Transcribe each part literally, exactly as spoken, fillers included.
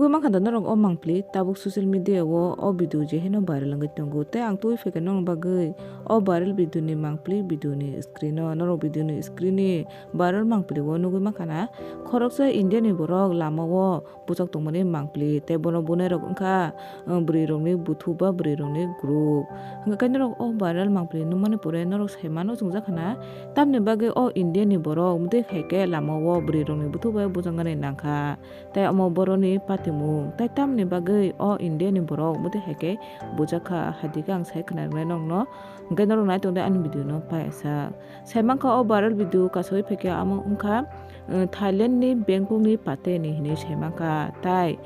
Tuma kha da norok o mangpili tabuk social media o o video je heno viral wngwi tongo. Tei ang twi phaikha norok bagwi o viral video ni mangpili video ni screen o. Norok video ni screen ni viral mangpili o nugwi mankha na khoroksa India ni borok lama o bwchak tongmani mangpili tei bono bunai rok wngkha, uh, bwrwi rokni buthu ba bwrwi rokni group. Hwnkhe norok o viral mangpili nukmani pore norok sai mano chwngjakha na tamni bagwi o India ni borok mudai khaikhe lama o bwrwi rokni buthu bai bwchaknani nangkha. Tei omo boroni patimung. Tei tamni bagwi o India ni borok mudai hai khe bujak kha, hai di khe ang sai khna rwnai nokno. Hwnkhe norok nai tongdi ani video no paisa. Sai mankha o viral video kasawi phaikhe amo wngkha, uh, Thailand ni Bangkok ni pate ni hinwi sai mankha. Tai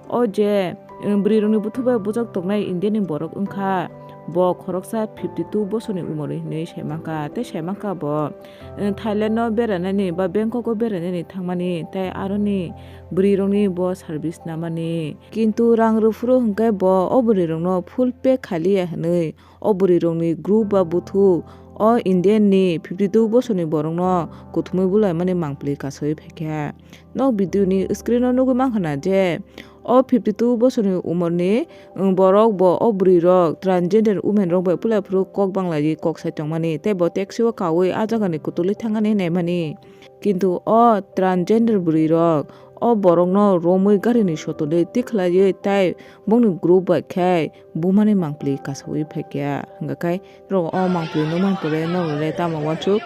o je, uh, bwrwi rokni buthu bai bujak tongnai India ni borok wngkha. Bo khoroksa fifty two bosorni umorni hinwi sai mankha. Tei sai mankha bo, uh, Thailand no berainani ba Bangkok o berainani thangmani. Tei aroni bwrwi rokni bo service namani. Kintu rang rwphuru hwnkhe bo o bwrwi rokno full pay khaliya hwnwi o bwrwi rokni group ba buthu o Indian ni fifty two bosorni borokno kuthumwi bulaimani mangpili kasawi phaikha. Nok video ni screen o nugwi mankha na je o fifty two bosorni umorni, um, borok bo o bwrwi rok transgender women rok bai puila phuru kok banglawi kok sai tongmani tei bo taxi o kawi a jaga ni kutulwi thangani naimani. Kintu o transgender bwrwi rok o borokno romwi garini sotolwi tikhlaiwi tai bongni group bai khai bumani mangpili kasawi phaikha. Hwnkha khai norok o mangpili nukmani pore norok le tamo uansuk